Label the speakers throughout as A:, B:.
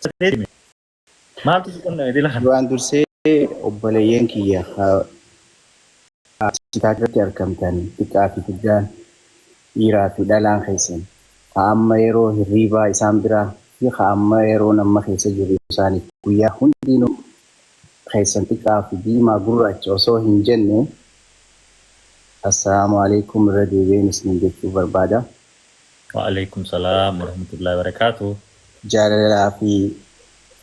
A: Deeme. Maaltu si qunname dila kana?
B: Duraan dursee obboleeyyan kiyya Asitaa irratti argamtan, xiqqaa fi guddaan, dhiiraa fi dhalaan keessan, ka amma yeroo hirriibaa isaan biraa fi ka amma yeroon amma keessa jirru isaaniif guyyaa, hundinuu keessan xiqqaa fi diimaa gurraacha osoo hin jenne, Assalaamu Aleykum irra deebi'een isiniin jechuu barbaada.
A: Wa'aleykum salaam warahmatullahi wabarakaatuh.
B: Jaalalaa fi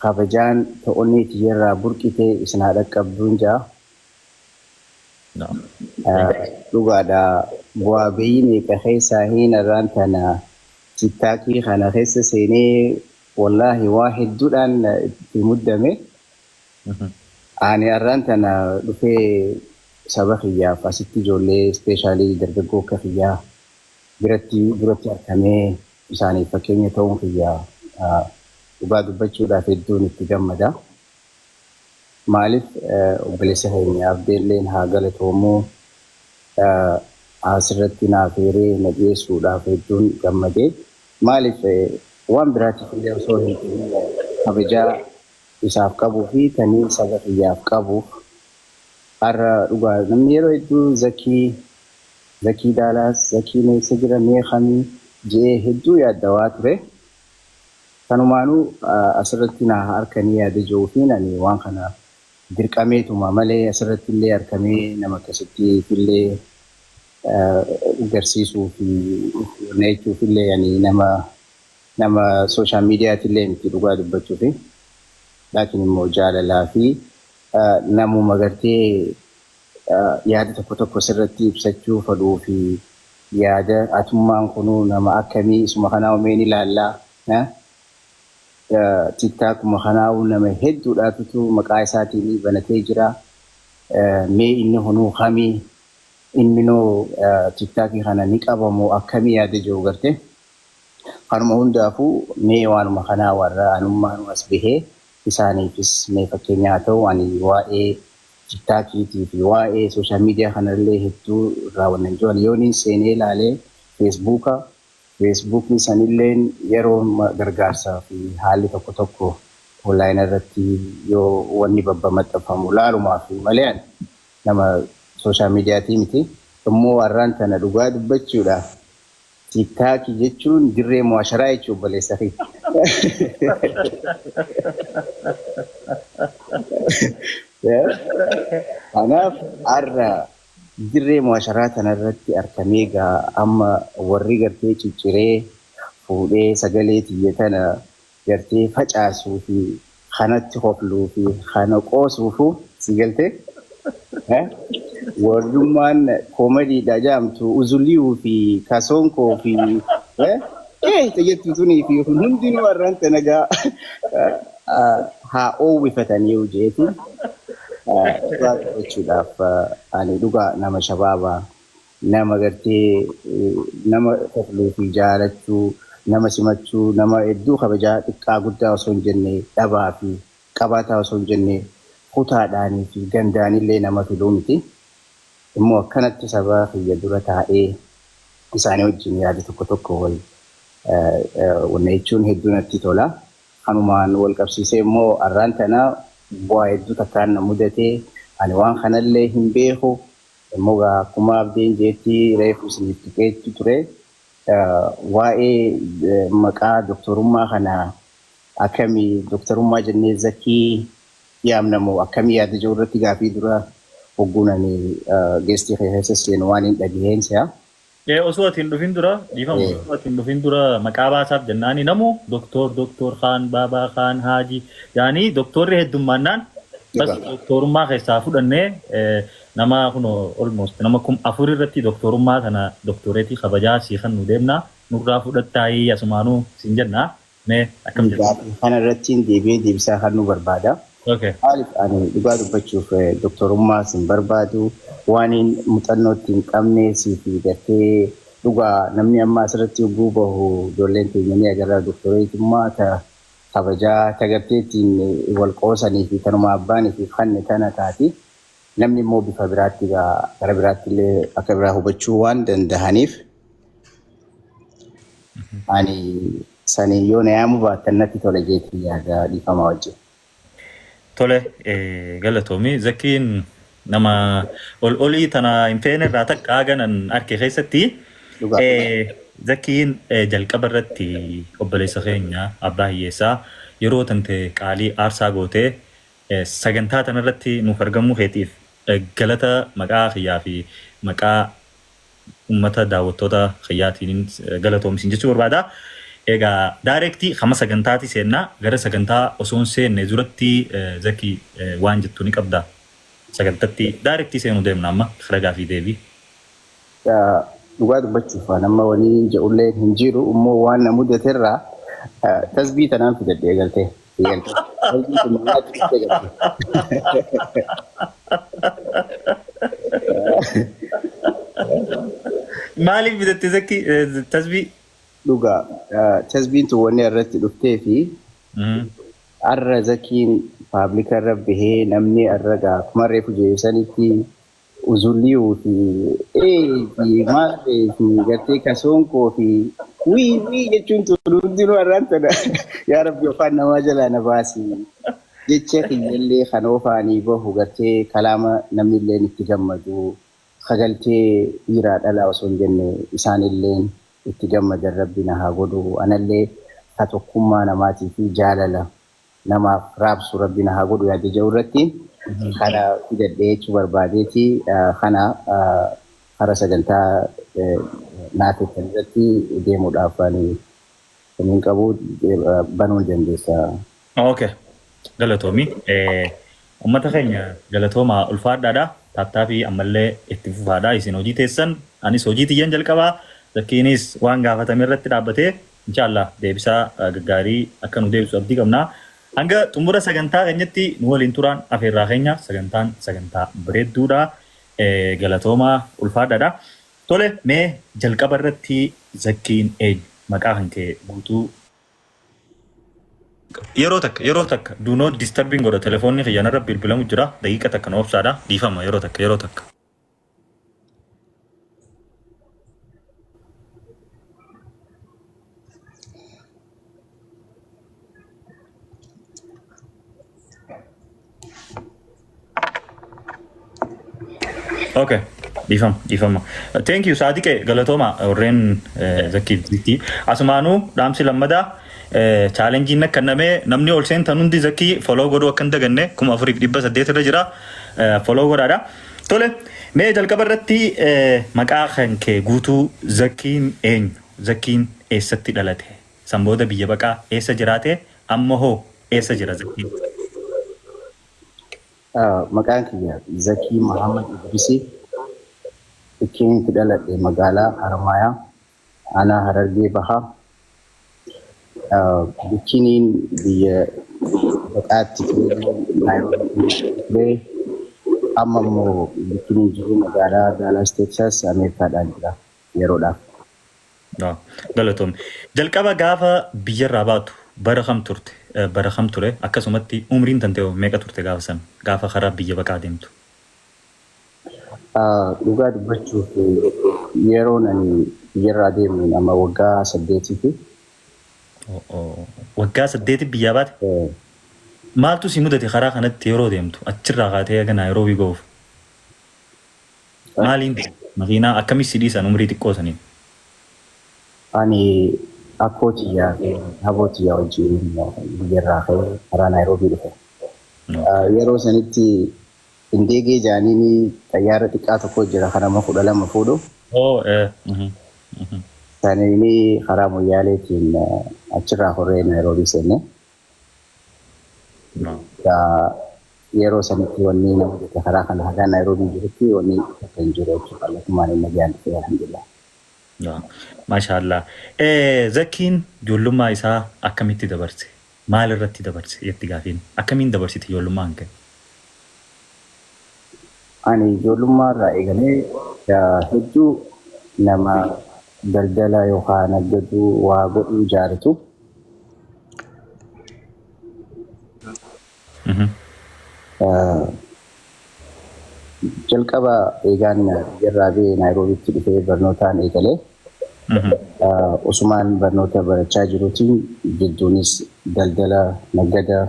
B: kabajaan ta onnee tiyyarraa burqite isin haa dhaqqabduun ja'a.
A: No. Thank you.
B: Dhugaadha, bu'aa bayii meeqa keessaa hiin arraan tana tiktaakii kana keessa seenee, wallaahi waa hedduudhaan itti muddame. Ani arraan tana dhufee saba kiyyaaf asitti ijoollee, especially dargaggoo akka kiyyaa biratti duratti argamee isaaniif fakkeenya ta'uun kiyya, dhugaa dubbachuudhaaf hedduun itti gammada. Maaliif, obboleessa keenya Abdeelleen haa galatoomuu, asirratti naaf eeree na dhiyeessuudhaaf hedduun gammadee. Maaliif, waan biraatiif illee osoo hin ta'in kabajaa isaaf qabuu fi tanii saba kiyyaaf qabuuf. Har'a dhugaa namni yeroo hedduu Zakii, Zakii Daalaas, Zakiin eessa jira, mee kamii je'ee hedduu yaaddawaa ture. Kanumaanuu asirratti na harkanii yaada jiruufiin ani waan kana dirqameetuma malee asirratti illee harkamee nama akkasitti illee garsiisuu fi jechuuf illee ani nama social mediaati illee miti, dhugaa dubbachuufi. Laakiin immoo jaalalaa fi namuma gartee yaada tokko tokko sirratti ibsachuu fedhuu fi yaada atummaan kunuu nama akkamii, isuma kanaa umeen ilaallaa. TikTokuma kanaa nama hedduudhaatutu maqaa isaatiin banatee jira. Mee inni kunuu kamii, inninoo TikTokii kana ni qabamoo akkamii yaada jiru garte. Kanuma hundaafuu mee waanuma kanaa warra anummaan as bahee isaaniifis mee fakkeenya haa ta'u. Ani waa'ee TikTokiitii fi waa'ee social media kanallee hedduu irraa wannan jiran yooniin seenee ilaalee Facebooka, Facebookni sanilleen yeroo gargaarsaa fi haalli tokko tokko online irratti yoo wanni babba maxxanfamu laalumaa fi malee ani nama social mediatii miti. Immoo har'aan tana dhugaa dubbachuudhaaf TikTokii jechuun dirree mu'asharaa jechuu, obboleessa fi. Kanaaf har'a dirree mu'asharaa tanarratti argamee gaa amma warri gartee cicciree fuudhee sagalee tiyya tana gartee facaasuu fi kanatti hofluu fi kana qoosuufu si galtee, warrummaan koomediidha jedhamtu uzuliyuu fi kasoonkoo fi jettu tunii fi kun hundinuu har'aan tana gaa haa oowwifatanii jeetiin. Dhugaa dubbachuudhaaf ani dhugaa nama shabaabaa, nama gartee nama kofluu fi jaalachuu, nama simachuu, nama hedduu kabajaa, xiqqaa guddaa osoo hin jenne, dhabaa fi qabaataa osoo hin jenne, kutaadhaanii fi gandaanillee nama filuu miti. Immoo akkanatti saba kiyya dura taa'ee isaanii wajjin yaada tokko tokko wal wanna jechuun hedduu natti tola. Kanumaan wal qabsiisee immoo har'aan tana bu'aa hedduu takkaan na mudatee, ani waan kanallee hin beeku. Immoo akkuma Abdeen jeetti reefu isiniif tuqeetti ture. Waa'ee maqaa doktorummaa kana akkamii doktorummaa jennee Zakii yaamnamoo akkamii yaada jiru irratti gaafii dura hogguun ani guestii keessa seenu waan hin dhagaheen si'a.
A: Osoo ati hin dhufin dura, dhiifama, osoo ati hin dhufin dura maqaa baasaaf jennaani namu doktor, doktor Khaan, Baabaa Khaan, Haaji yaanii doktorri heddummaannaan bas doktorummaa keessaa fudhannee nama kunoo almost nama 4000 irratti doktorummaa kana doktoreetii kabajaa sii kan nu deemna nurraa fudhattaayii asumaanuu siin jennaa, mee akkam jettu?
B: Gaafii kana irratti deebi'ee deebisaa kan nu barbaada.
A: Okay.
B: Maaliif, ani dhugaa dubbachuuf doktorummaa sin barbaadu, waan muuxannootti hin qabne fi gartee dhugaa namni amma asirratti yogguu bahu ijoolleen teenya ni agarra, doktoreetummaa ta kabajaa ta gartee ittiin wal qoosanii fi tanuma abbaanii fi fanne tana taati. Namni immoo bifa biraatti gara biraatti illee akka biraa hubachuu waan dandahaniif ani Sanii yoo na yaamuu baattan natti tola jeetii yaada, dhiifamaa wajjin.
A: Tole, galatoomi. Zakiin nama ol olii tana hin feene irraa takka haganan arke keessatti.
B: Dhugaa.
A: Zakiin jalqaba irratti obboleessa keenya abbaa hiyyeessaa yeroo tante qaalii aarsaa gootee sagantaa tanarratti nuuf argamuu keetiif galata maqaa kiyyaa fi maqaa uummata daawwattoota kiyyaatiin galatoomsin jechuu barbaada. Egaa direct hama sagantaati seennaa. Gara sagantaa osoo hin seenne duratti Zakii waan jettu ni qabda. Sagantatti direct seenuu deemna amma ragaa fi deebii.
B: Dhugaa dubbachuuf waan amma waliin jedhullee hin jiru, immoo waan na mudaterraa tasbii tanaan fidadhee galtee. Tasbii tun manaatti dhuftee galte.
A: Maaliif bitatte Zakii tasbii?
B: Dhugaa, tasbiin tun wanni irratti dhuftee fi arra Zakiin public irra bahee namni arra gaa akkuma reefu jeesanitti uzulliyuu fi ee fi maarree fi gartee kasoonkoo fi wii wii jechuun tun hundinuu har'aan tana yaa Rabbi afaan namaa jalaa na baasi, jecha kiyyallee kan oofaanii bahu gartee kalaama namni illeen itti gammadu kagaltee dhiiraa dhalaa osoo hin jenne isaanilleen itti gammadan Rabbi na haa godhu, anallee ka tokkummaa namaatii fi jaalala namaaf raabsu Rabbi na haa godhu yaada jedhu irratti kana fidadhee jechuu barbaadeeti. Kana kara sagantaa naafettan irratti deemuudhaaf ani hin qabu, banuu ni dandeessa.
A: Okay. Galatoomi. Uummata keenya galatoomaa, ulfaadhaadha. Tap tapii ammallee itti fufaadha. Isin hojii teessan, anis hojii tiyyan jalqabaa. Zakkiinis waan gaafatame irratti dhaabbatee inshaallah deebisaa gaggaarii akka nu deebisu abdii qabna. Hanga xumura sagantaa keenyatti nu waliin turaan afeerraa keenya. Sagantaan sagantaa bareedduudha. Galatoomaa, ulfaadhaadha. Tole, mee jalqaba irratti Zakkiin eenyu? Maqaa kan kee guutuu. Yeroo takka, yeroo takka, do not disturbing godha telefoonni kiyya, narra bilbilamu jira. Daqiiqa takka na obsaadha. Dhiifama, yeroo takka, yeroo takka. Okay. Dhiifama, dhiifama. Thank you, Saadiqe, galatooma warreen Zakkiif Zikii. Asumaanuu dhaamsi lammadaa challengeiin akka namee namni ol seentan hundi Zakkii follow godhuu akka hin daganne. 4800 irra jira. Follow godhaadha. Tole, mee jalqaba irratti maqaa kan kee guutuu, Zakkiin eenyu? Zakkiin eessatti dhalate? San booda biyya baqaa eessa jiraate? Amma hoo eessa jira Zakkiin?
B: Maqaan kiyya Zakii Muhammad Idrisii. Bakki itti dhaladhe magaalaa Harmaayaa, aanaa Harargee Bahaa. Bikkiniin biyya baqaatti ture. Amma immoo bikkiniin jiru magaalaa Dallas, Texas, Ameerikaadhaan jira yeroodhaaf.
A: Galatoom. Jalqaba gaafa biyyarraa baatu bara kam turte? Bara kam ture? Akkasumatti umriin tantee meeqa turte gaafa san? Gaafa karaa biyya baqaa deemtu.
B: Dhugaa dubbachuuf yeroon ani biyyarraa deemu nama waggaa 8ti.
A: Waggaa 8 biyyaa baate? Maaltu si mudate karaa kanatti yeroo deemtu? Achirraa kaatee haga Naayiroobii ga'uuf? Maaliin deemte? Makiinaa akkamii si dhiisan umrii xiqqoo saniin?
B: Ani akkoo tiyyaa fi haboo tiyyaa wajjin biyyarraa ka'ee karaa Naayiroobii dhufe. Yeroo sanitti Indeegee jaaniin xayyaara xiqqaa tokko jira kan nama 12 fuudhu. Saniini karaa Moyyaaleetiin achirraa horee Naayiroobii seenne. Yeroo sanitti wanni nama mudate karaa kana hagaa Naayiroobii jirutti wanni takka hin jiru jechuudha. Kallattumaan inni nagaan dhufe, alhamdulillah.
A: Maashaallah. Zakkiin ijoollummaa isaa akkamitti dabarse? Maal irratti dabarse jetti gaafiin? Akkamiin dabarsite ijoollummaa kan kee?
B: Ani ijoollummaa irraa eegalee hedduu nama daldala yookaan naggaduu waa godhuu jaalatu. Jalqaba eegaan biyyarraa ba'ee Naayiroobiitti dhufee barnootaan eegalee. Osumaan barnoota barachaa jiruutiin jidduunis daldala nagada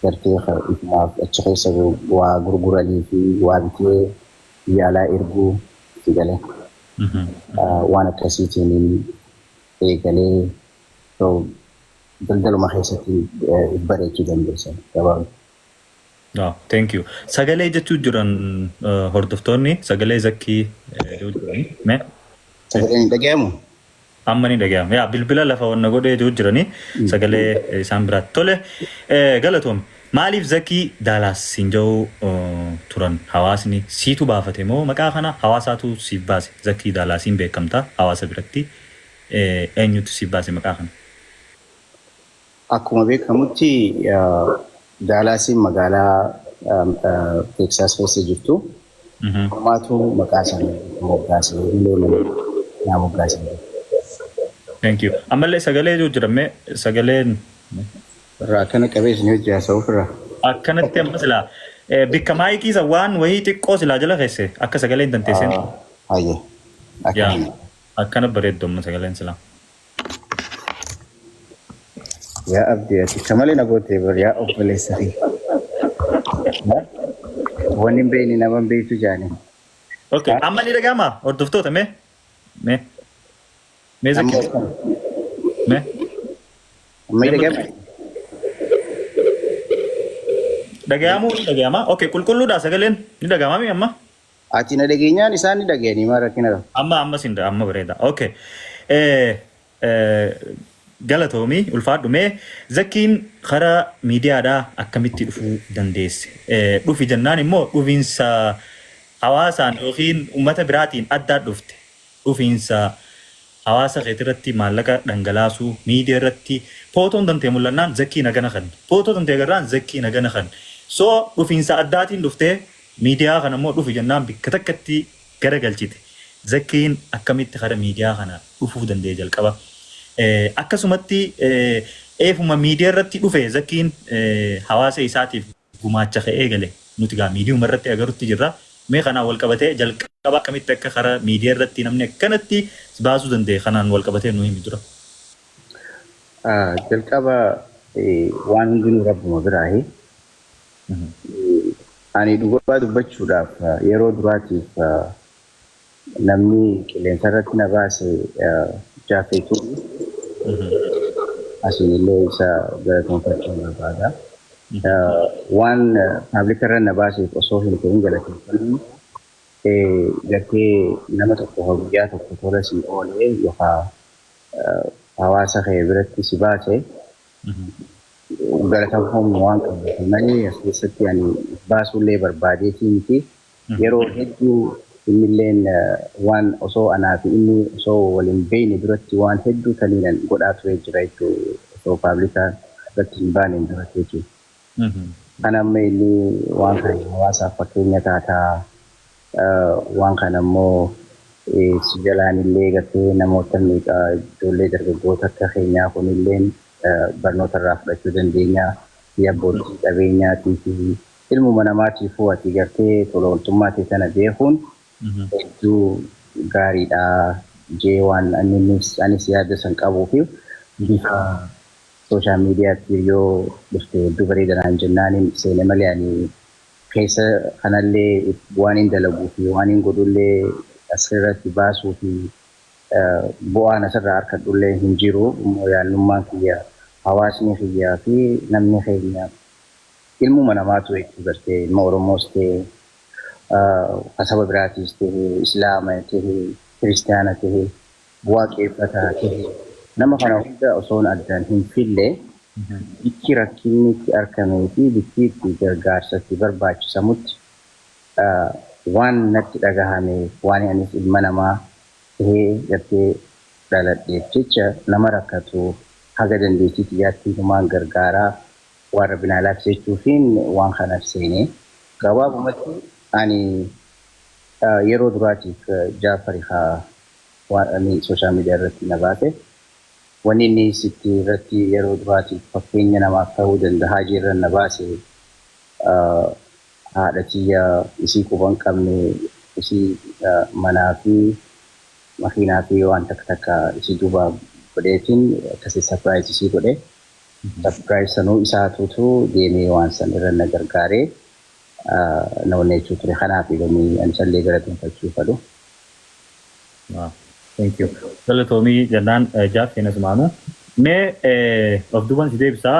B: gartee ifumaaf achi keessa waa gurguranii fi waa bitee biyya alaa erguu itti gale. Waan akkasiitiin eegalee, so daldaluma keessatti if bareechuu dandeessan gabaabatti.
A: Oh, thank you. Sagalee jechuu jiran hordoftoonni sagalee Zakkii jechuu jiranii. Mee?
B: Sagaleen hin dhagayamu?
A: Amma ni dhagayama. Yaa, bilbila lafa wanna godhee jechuu jiranii sagalee isaan biraatti. Tole, galatoom. Maaliif Zakkii Daalaas siin jedhu turan hawaasni? Siitu baafate moo maqaa kana hawaasaatu siif baase? Zakkii Daalaasiin beekamta hawaasa biratti. Eenyutu siif baase maqaa kana?
B: Akkuma beekamutti Daalaasiin magaalaa Teeksaas keessa jirtu. Homaatu maqaa isaanii moggaase, illee naa moggaase.
A: Thank you. Ammallee sagalee jiru jira, mee sagaleen.
B: Irraa akkana qabee isin hojii haasa'uuf irraa.
A: Akkanatti amma silaa bikka maayikii isa waan wayii xiqqoo silaa jala keesse akka sagaleen danteesseen.
B: Hayyee.
A: Yaa.
B: Akkana.
A: Akkana bareeddu amma sagaleen silaa.
B: Yaa Abdii, ati akka malee na gootee bar, yaa obboleessa kee. Wanni hin beekne nama hin beektu jaani.
A: Okay. Amma ni dhaga'ama hordoftoota, mee? Mee? Mee Zakki? Mee?
B: Amma ni dhaga'ama?
A: Dhaga'amuu ni dhaga'ama. Okay, qulqulluudha sagaleen, ni dhaga'ama mi amma?
B: Ati na dhageenyaan isaan ni dhaga'anii, maal rakkina qaba?
A: Amma amma sin amma bareeda. Okay. Galatoomii, ulfaadhu. Mee Zakkiin karaa miidiyaadhaa akkamitti dhufuu dandeesse? Dhufi jennaan immoo dhufiinsa hawaasaan yookiin uummata biraatiin addaa dhufte. Dhufiinsa hawaasa keetirratti maallaqa dhangalaasuu, miidiyaa irratti footoon tantee mul'annaan Zakkii nagana kan. Footoo tantee agarraan Zakkii nagana kan. So dhufiinsa addaatiin dhuftee, miidiyaa kana immoo dhufi jennaan bikka takkatti garagalchite. Zakkiin akkamitti kara miidiyaa kana dhufuu danda'e jalqaba? Akkasumatti eefuma miidiyaa irratti dhufe Zakkiin hawaasa isaatiif gumaacha ka'ee gale nuti gaa miidiyuma irratti agarutti jirra. Mee kanaan wal qabatee jalqaba akkamitti akka kara miidiyaa irratti namni akkanatti baasuu danda'e kanaan wal qabatee nu himi dura.
B: Jalqaba waan hundinuu rabbuma biraahi. Ani dhugaa dubbachuudhaaf yeroo duraatiif namni qilleensa irratti na baase Jaafeetu, asiin illee isa galatoonfachuu barbaada. Waan public irra na baaseef osoo hin ta'in galateeffannu, gartee nama tokko guyyaa tokko tola si oolee yookaan hawaasa kee biratti si baase galateeffamuu waan qabuuf malee as keessatti ani baasuullee barbaadeetii miti. Yeroo hedduu innilleen waan osoo anaa fi inni osoo waliin beekne duratti waan hedduu taniinan godhaa ture jira jechuudha, osoo public irratti hin baaneen duratti jechuudha. Kan amma inni waan kana hawaasaaf fakkeenya taataa, waan kana immoo si jalaan illee gartee namoota meeqa, ijoollee dargaggoota akka keenyaa kunilleen barnoota irraa fudhachuu dandeenya. Fi abbootii qabeenyaatii fi ilmuma namaatiifuu ati gartee tola ooltummaa ta'e sana beekuun hedduu gaariidha jee waan anis yaada san qabuu fi bifa social mediatti yoo dhufte hedduu bareeda naan jennaaniin seene malee ani keessa kanallee waan hin dalaguu fi waan hin godhullee asirratti baasuu fi bu'aan asirraa harkadhullee hin jiru. Immoo yaannummaan kiyya hawaasni kiyyaa fi namni keenya ilmuma namaatu jechuu, gartee ilma Oromoos ta'e, saba biraatiis ta'e, Islaama ta'e, Kiristaana ta'e, waaqeffataa ta'e, nama kana hunda osoon addaan hin fille bikki rakkinni itti argamee fi bikki itti gargaarsatti barbaachisamutti waan natti dhagahame, waan anis ilma namaa ta'ee gartee dhaladheef jecha nama rakkatu haga dandeettii xiyyaatti humaan gargaaraa waan rabbi naa laafise jechuufiin waan kanaaf seene. Gabaabumatti ani yeroo duraatiif Jaafari haa waan social media irratti na baase. Wanni inni sitti irratti yeroo duraatiif fakkeenya namaaf ta'uu danda'a jirra na baase, haadha tiyya isii quban qabne, isii manaa fi Makiinaa fi waan takka takka isii duuba godheetiin akkasii surprise isii godhe. Surprise sanuu isaatuutu deemee waan san irra na gargaaree na wanneechuu ture. Kanaaf wanni ani isallee galateeffachuu fedhu.
A: Thank you. Galatoomii jennaan jaaffeen asumaanuu. Mee of duuban si deebisaa,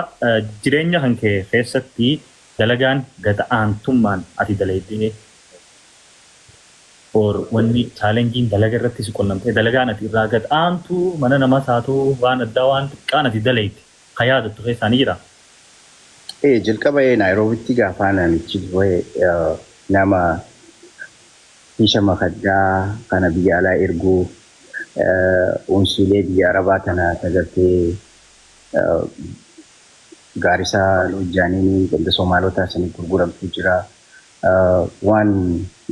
A: jireenya kan kee keessatti dalagaan gata aantummaan ati dalaydee or wanni challenge-iin dalaga irratti si qunnamtee, dalagaan ati irraa gad aantu, mana namas haa ta'u, waan addaa, waan xiqqaan ati dalayte ka yaadattu keessaa ni jira?
B: Jalqaba Naayiroobitti gaafa namichi bu'ee nama fiisha makaddaa kana biyya alaa erguu, unsiilee biyya arabaa tana tagartee gaarisaa lojjaaniin ganda Somaalotaa sanii gurguramtu jira. Waan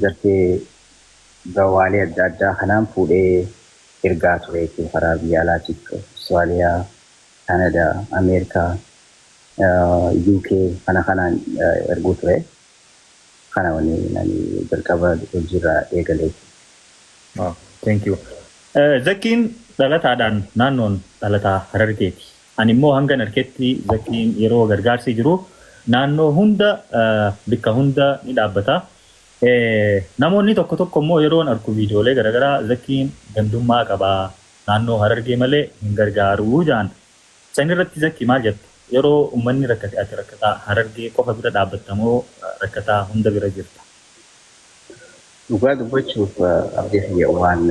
B: gartee gawaalee adda addaa kanaan fuudhee ergaa ture jechuudha karaa biyya alaatiif: Austraaliyaa, Kanadaa, Ameerikaa, UK kana kanaan erguu ture. Kana wanni ani jalqaba hojiirraa eegalee.
A: Thank you. Zakkiin dhalataadhaan naannoon dhalataa Harargeeti. Ani immoo hanga arketti Zakkiin yeroo gargaarsi jiru naannoo hunda, bikka hunda ni dhaabbata. Namoonni tokko tokko immoo yeroon arku viidiyoolee garaagaraa Zakkiin gandummaa qabaa, naannoo Harargee malee hin gargaaruu jaan. San irratti Zakkii maal jetta? Yeroo uummanni rakkate ati rakkataa Harargee qofa bira dhaabbattamoo rakkataa hunda bira jirta?
B: Dhugaa dubbachuuf, abdii kiyya, waan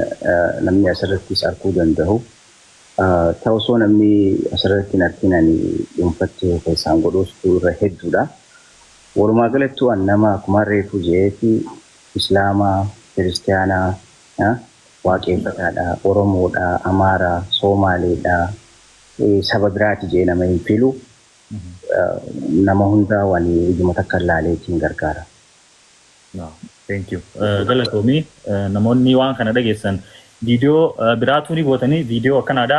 B: namni asirrattis arguu danda'u. Ta'u osoo namni asirratti hin argin ani dhuunfatti keessaan godhuustu irra hedduudha. Walumaa galatti waan nama akkuma reefu jeetti Islaamaa, Kiristaanaa, Waaqeffataadha, Oromoodha, Amaaraa, Soomaaleedha, saba biraati jee nama hin filu. Nama hundaa waan ijuma takka ilaaleetiin gargaara.
A: Thank you. Galatoomii, namoonni waan kana dhageessan viidiyoo biraatu ni gootanii, viidiyoo akkanaadha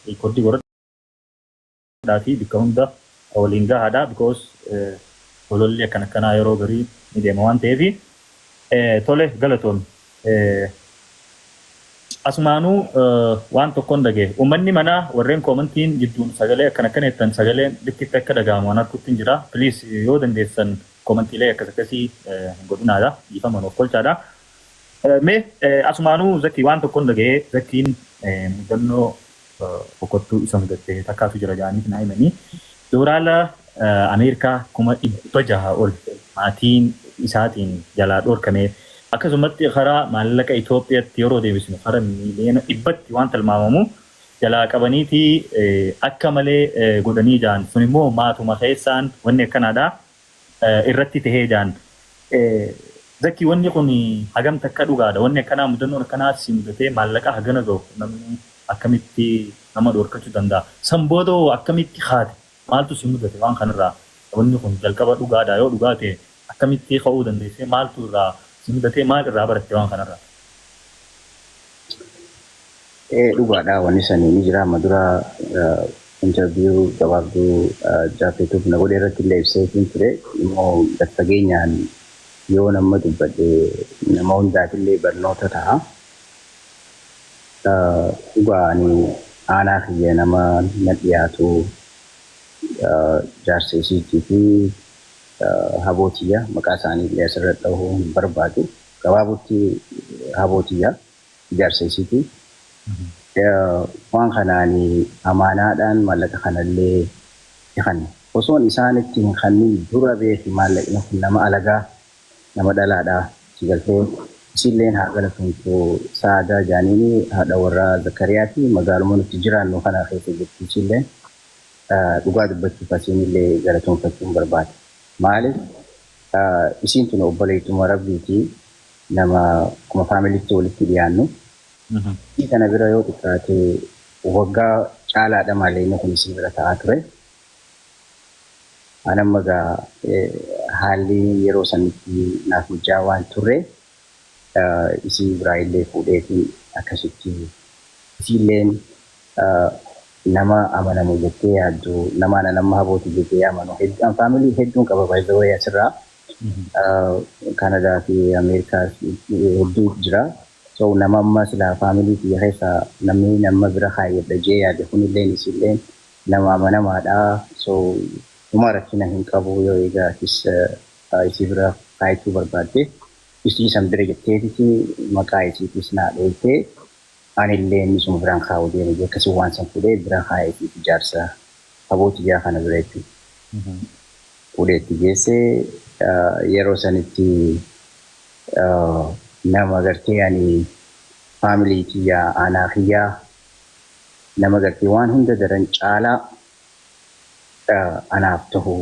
A: record godhadhaa fi bakka hunda waliin gahaadha, because ololli akkana akkanaa yeroo garii ni deema waan ta'eef. Tole, galatoomi. Asumaanuu waan tokkoon dhagee, uummanni manaa warreen comment-iin jidduun sagalee akkana akkana jettan, sagaleen likkitti akka dhaga'amu waan arguutti hin jira. Please, yoo dandeessan comment-iilee akkas akkasii hin godhinaadha. Dhiifama nuuf kolchaadha. Mee asumaanuu Zakii, waan tokkoon dhagee, Zakiin mudannoo boqottuu isa mudattee takkaatu jira jedhanii naa himanii. Doolaara Ameerikaa 600,000 ol maatiin isaatiin jalaa dhorkame, akkasumatti karaa maallaqa Itoophiyaatti yeroo deebisnu karaa 100,000,000tti waan tilmaamamu jalaa qabaniiti akka malee godhanii jiran, sun immoo maatuma keessaan wanni akkanaadha irratti tahee jiran. Zakki, wanni kun hagam takka dhugaadha? Wanni akkanaa, mudannoon akkanaa si mudatee, maallaqa hagana gahu namni akkamitti nama dhorkachuu danda'a? San booda akkamitti haate? Maaltu si mudate waan kanarraa? Wanni kun jalqaba dhugaadha? Yoo dhugaa ta'e akkamitti ka'uu dandeessee? Maaltu irraa si mudatee? Maal irraa baratte waan kanarraa?
B: Dhugaadha, wanni sanii ni jira. Amma dura interview gabaabduu jaafetuuf na godhe irratti illee ibseetiin ture. Immoo gad fageenyaan yoo nama dubbadhe nama hundaaf illee barnoota ta'a. Dhugaa, ani aanaa kiyya nama na dhiyaatu, jaarsa isiitii fi habootiyya, maqaa isaanii illee asirra dhahuu hin barbaadu. Gabaabutti habootiyya, jaarsa isiitii. Waan kanaan amaanaadhaan maallaqa kanallee kan osoon isaanitti hin kennin dura beeki, maallaqni kun nama alagaa, nama dhalaadhaa si galtee. Isiilleen haa galatomtu, Saadaa jaaniini, haadha warraa Zakariyaati, magaaluma nuti jiraannu kana keessa jirti isiilleen. Dhugaa dubbachuuf asiinillee galatoonfachuun barbaada. Maaliif, isiin tun obboleettuma rabbiiti, nama akkuma family-tti walitti dhiyaannu. Isii kana bira yoo xiqqaate waggaa caalaadha maallaqni kun isii bira ta'aa ture. An amma egaa haalli yeroo sanitti naaf mijaa'aa waan turre isii biraa illee fuudheetiin akkasitti isiilleen nama amanamu jettee yaaddu, nama ana nama habooti jettee amanu hedduu, family hedduun qaba, by the way, asirraa Kanadaa fi Ameerikaa hedduu jira. So nama amma silaa family kiyya keessaa namni nama bira kaayyadha jee yaade kunilleen isilleen nama amanamaadha. So homaa rakkina hin qabu, yoo egaa atis isii bira kaayachuu barbaadde isii san bira jetteetiti maqaa isiitis naa dhoytee, anillee inni sun biraan kaa'uu deeme jee, akkasii waan san fuudhee bira kaa'ee fi ijaarsa abootii kana bira jechuudha. Fuudhee itti geessee, yeroo sanitti nama gartee ani family kiyyaa, aanaa kiyyaa, nama gartee waan hunda daran caalaa anaaf tahu.